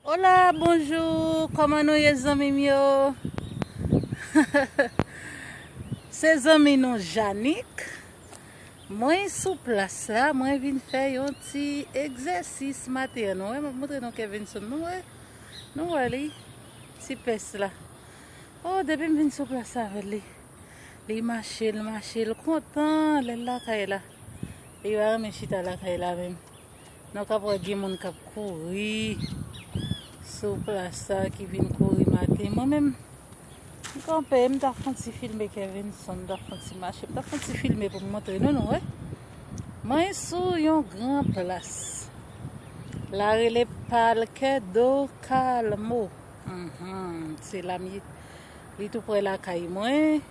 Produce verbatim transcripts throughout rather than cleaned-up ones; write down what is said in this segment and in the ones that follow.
Hola, bonjou, kòman nou ye zanmi m yo? Se zanmi nou Janik. Mwen sou plas la, mwen vin fè yon ti egzèsis maten an. Nou wè, m ap montre nou Kevinson, nou wè? Nou wè li? Ti pès la. Oh, depi m vin sou plas avè li. Li mache, l mache, l kontan lè l lakay la. Li pa renmen chita lakay la menm. Nou kab wè gen moun k ap kouri sou plas sa ki vin kouri maten. Mwen menm, m kanpe, m ta fè yon ti filme Kevinson, m ta fè yon ti mache, m ta fè yon ti filme pou m montre nou, nou wè. Mwen sou yon gran plas. La rele Parque do Carmo. Mhm, se la m ye. Li tou prè lakay mwen.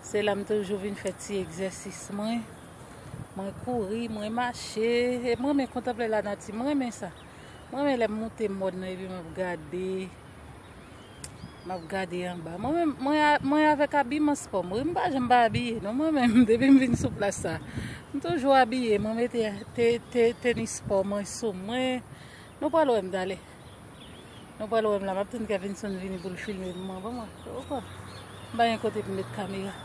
Se la m toujou vin fè ti egzèsis mwen. Mwen kouri, mwen mache. E mwen renmen kontanple lanati. Mwen renmen sa. Mwen renmen lè m moute mòn nan epi m ap gade. M ap gade anba. Mwen menm, mwen, a- mwen avèk abiman spò m. Wi, m pa janm pa abiye. Non, mwen menm, depi m vin sou plas sa, m toujou abiye. Mwen mete te, te, tenis spò mwen sou mwen. Nou pral wè m talè. Nou pral wè m la, m ap tann Kevinson vini pou l filme pou mwen. Ban mwen, opa. M pa gen kote pou m met kamera.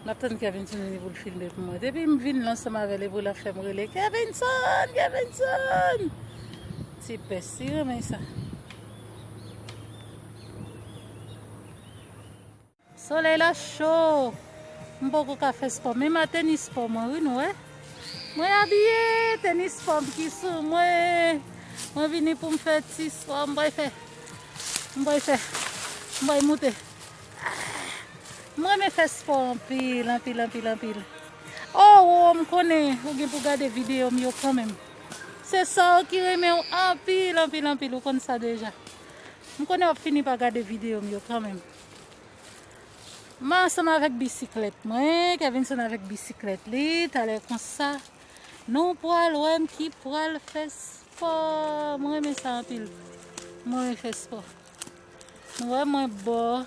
M ap tann Kevinson vini pou l filme pou mwen. Depi m vin la ansanm avè l, epi l ap fè m rele, Kevinson, Kevinson! Ti pès, li renmen sa. Solèy la cho. M poko ka fè spò, men m a tenis spò mwen, wi, nou wè. Mwen abiye, tenis spò m ki sou mwen. Mwen vini pou m fè ti spò, m pral fè. M pral fè. M pral moute. M renmen fè spò anpil, anpil, anpil, anpil. Oh, oh, m konnen ou gen pou gade videyo m yo kanmenm. Se sa w ki renmen w anpil, anpil, anpil, ou konn sa deja. M konnen w ap fini pa gade videyo m yo kanmenm. Mwen ansanm avèk bisiklèt mwen, Kevinson avèk bisiklèt li, talè konsa, nou pral wè m ki pral fè spò. Mwen renmen sa anpil. Mwen renmen fè spò. Nou wè mwen bò,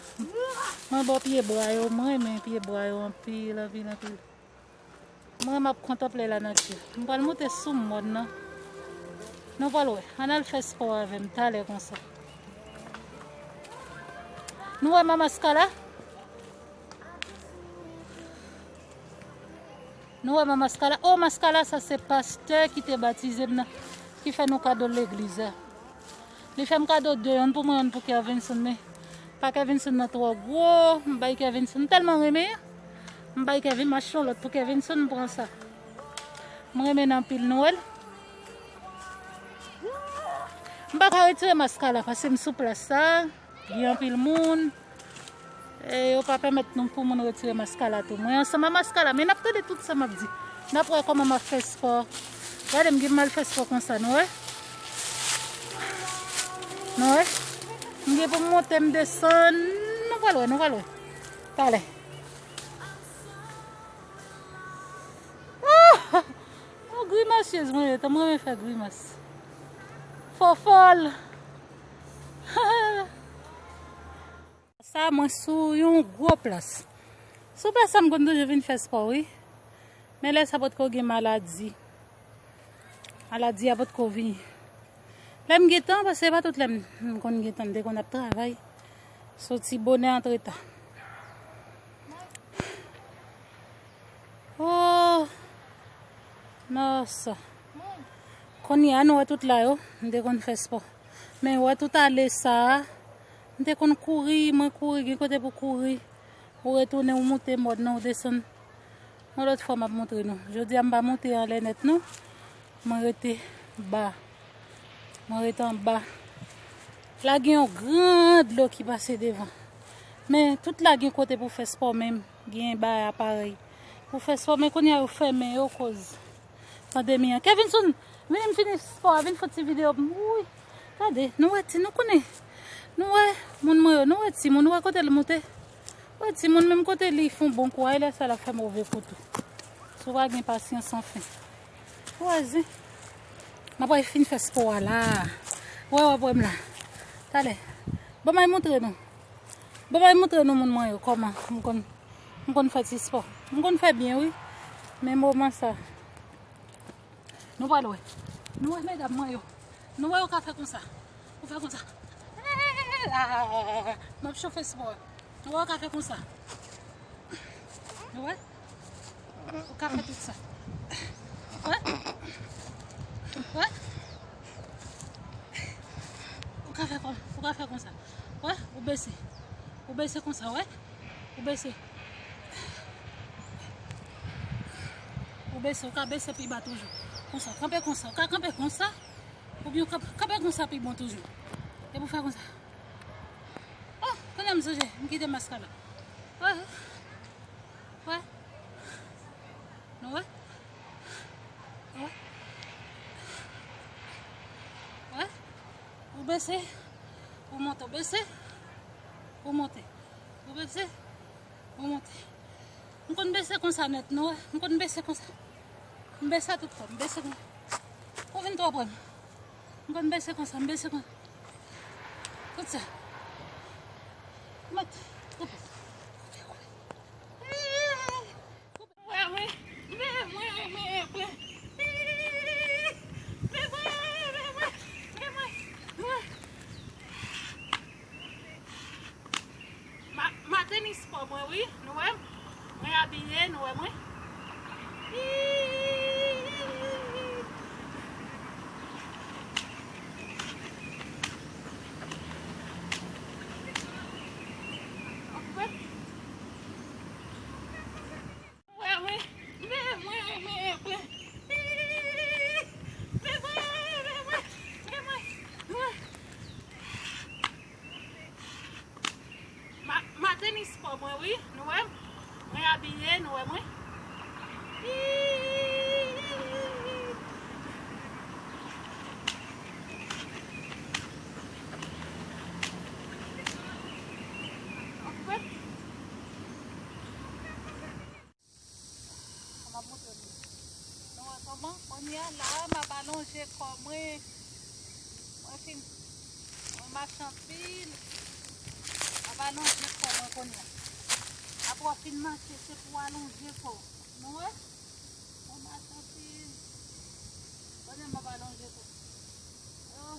mwen bò pye bwa yo, mwen renmen pye bwa yo anpil, anpil, anpil. Mwen, m ap kontanple lanati. M pral moute sou mòn nan. Nou pral wè. Ann al fè spò avè m talè konsa. Nou wè Mama Skala? Nou wè Mama Skala? Oh, Mama Skala, sa se pastè ki te batize m nan, ki fè nou kado legliz la. Li fè m kado de, yonn pou mwen, yonn pou Kevinson, men pa Kevinson nan twò gwo, m bay Kevinson, m tèlman renmen, m bay Kevin, m achte yon lòt pou Kevinson, m pran sa. M renmen l anpil, nou wè l. M pa ka retire maskara paske m sou plas sa, gen anpil moun. E yo pa pèmèt nou pou moun retire maskara tou. Mwen ansanm a maskara, men n ap tande tout sa m ap di. N ap wè kòman m ap fè spò. Gade m gen mal fè spò konsa, nou wè? Nou wè? M gen pou m monte, m desann. Nou pral wè, nou pral wè. Talè. Ah! Yon grimasyez mwen ye, tanm renmen fè grimas. Fòfòl. Sa mwen sou yon gwo plas. Sou plas sa m konn toujou vin fè spò wi. Men lè sa potko gen maladi. Maladi a potko vini. Lè m gen tan, paske se pa tout lè m m konn gen tan, m te konn ap travay. Soti bonè antre ta. Oh! Nossa. Kounye a nou wè tout la yo, m te konn fè spò. Men wè tout ale sa a, m te konn kouri, mwen kouri, gen kote pou kouri. Ou retounen, ou moute mòn nan, ou desann. Yon lòt fwa m ap montre nou. Jodi a m pa monte anlè nèt non. Mwen rete ba. Mwen rete anba. La gen yon gran dlo ki pase devan. Men tout la gen kote pou fè spò menm. Gen bagay aparèy pou fè spò, men kounye a yo fèmen yo koz pandemi an. Kevinson, vin m fini spò a, vin fè ti videyo pou m. Wouy, gade, nou wè ti, nou konnen. Nou wè moun mwen yo, nou wè timoun, nou wè kote l moute. Wè timoun, menm kote li fon bon kou a, e lè sa l ap fè move kou tou. Si w pa gen pasyans anfen. Wè zi. M ap wè fin fè spò a la. Wè, w ap wè m la. Talè. Ban m al montre nou. Ban m al montre nou moun mwen yo kòman m konn, m konn fè ti spò. M konn fè byen wi. Men moman sa. Nou pral wè. Nou wè medam mwen yo. Nou wè yo ka fè konsa. Ou fè konsa. Eh, la, m ap chofe spò. Ou wè, ou ka fè konsa. Ou wè? Ou ka fè tout sa. Ou wè? Ou wè? Ou ka fè kon-, ou ka fè konsa. Ou wè? Ou bese. Ou bese konsa, ou wè? Ou bese. Ou bese, ou ka bese pi ba toujou. Konsa, kanpe konsa. Ou ka kanpe konsa. Oubyen ou ka kanpe konsa pi bon toujou. Epi ou fè konsa. Oh, kounye a m sonje, m kite mask la. Wè. Wè. Nou wè? Wè. Wè. Ou bese, ou monte, ou bese, ou monte. Ou bese, ou monte. M konn bese konsa nèt, nou wè. M konn bese konsa. M bese tout kò m, m bese konsa. Ou vin twò pre m. M konn bese konsa, m bese konsa. Tout sa. Mèt, koupe. Koupe, koupe. Wè, wè. Wè, wè, wè, wè. Wè, wè, wè, wè. Ma-, maten ni spò mwen, wi. Nou wè m? Mwen abiye, nou wè mwen. Okipe. Wè, wè, wè, wè, wè, wè. Wè, wè, wè, wè, wè. Ma-, maten ni spò mwen, wi. Nou wè m? Mwen abiye, nou wè mwen. Okipe. M ap montre nou. Nou wè kòman? Kounye a la, m ap alonje kò mwen. Mwen fin, mwen mache anpil. M ap alonje kò mwen kounye a. Apre w fin mache, se pou w alonje kò w. Nou wè? Mwen mache anpil. Kounye a, m ap alonje kò. Oh.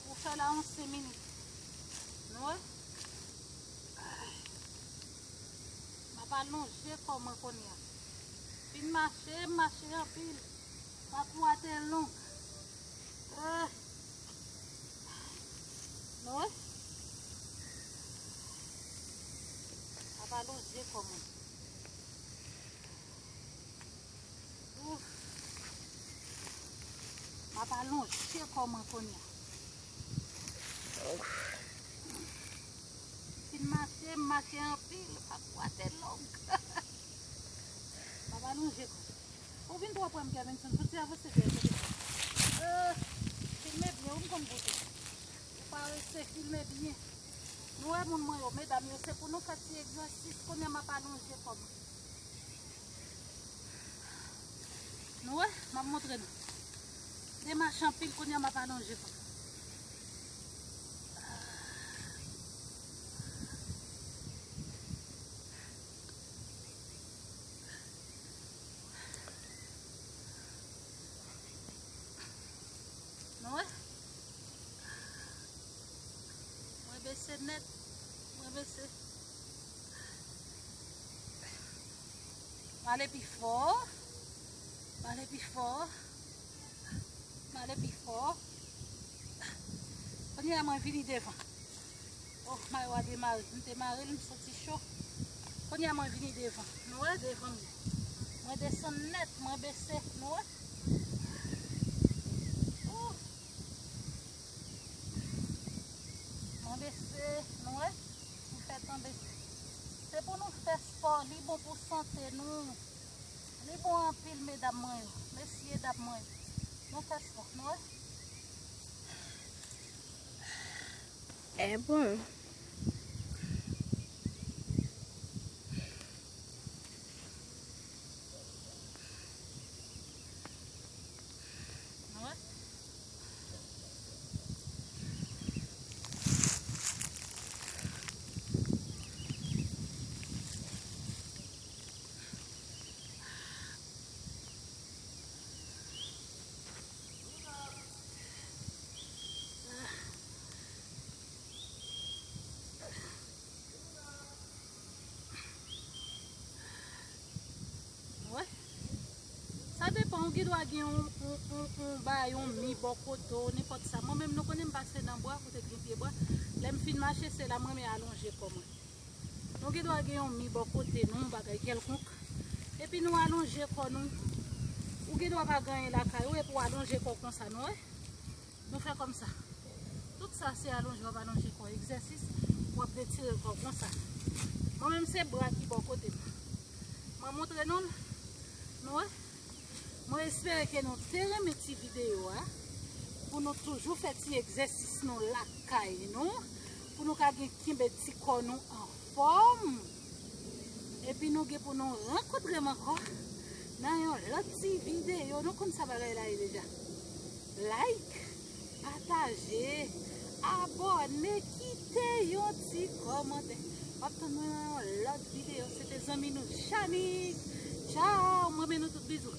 Ou fè la yon senk minit. Nou wè? M ap alonje kò mwen kounye a. Fin mache, m mache anpil. Pakou a te long. Eh. Nou wè? M ap alonje kò mwen. Ouf. M ap alonje kò mwen kounye a. Ouf. Fin mache, m mache anpil, pakou a te long. M ap alonje kò. Ou vin twò pre m, Kevinson, fouti avanse dèyè kote. Euh, filme byen, ou m konn kote. Ou pa rete filme byen. Nou wè moun mwen yo, medam yo, se pou nou fè ti egzèsis, kounye a m ap alonje kò m. Nou wè, m ap montre nou. Demache anpil, kounye a m ap alonje kò m. Nou wè? Mwen bese nèt. Mwen bese. M ale pi fò. M ale pi fò. M ale pi fò. Kounye a mwen vini devan. Oh, mayo a demare. M te mare l, m santi cho. Kounye a mwen vini devan. Nou wè devan m. Mwen desann nèt, mwen bese. Nou wè? Ouh. Mwen bese, nou wè? M fè tande. Se pou nou fè spò, li bon pou sante nou. Li bon anpil, medam mwen yo, mesye dam mwen yo. Nou fè spò, nou wè? E bon. Nou wè? Nou gen dwa gen yon, yon, yon, yon bay, yon mi bò kote w, nenpòt sa. Mwen menm, nou konnen m pase nan bwa, kote k gen pye bwa. Lè m fin mache, se la m renmen alonje kò mwen. Nou gen dwa gen yon mi bò kote nou, yon bagay kèlkonk. Epi nou alonje kò nou. Ou gen dwa pa gen anyen lakay ou, epi w alonje kò w konsa, nou wè. Nou fè kòmsa. Tout sa se alonje, w ap alonje kò. Egzèsis, w ap detire kò w konsa. Mwen menm se bra ki bò kote m. Mwen montre nou l. Nou wè? Mwen espere ke nou te renmen ti videyo a. Pou nou toujou fè ti egzèsis nou lakay nou. Pou nou ka gen kenbe ti kò nou anfòm. Epi nou gen pou nou rankontre m ankò nan yon lòt ti videyo. Nou konn sa bagay la ye deja. Like, pataje, abòne, kite yon ti kòmantè. W ap tann mwen nan yon lòt videyo. Se te zanmi nou Chanik. Tchaw, mwen renmen nou tout, bizou.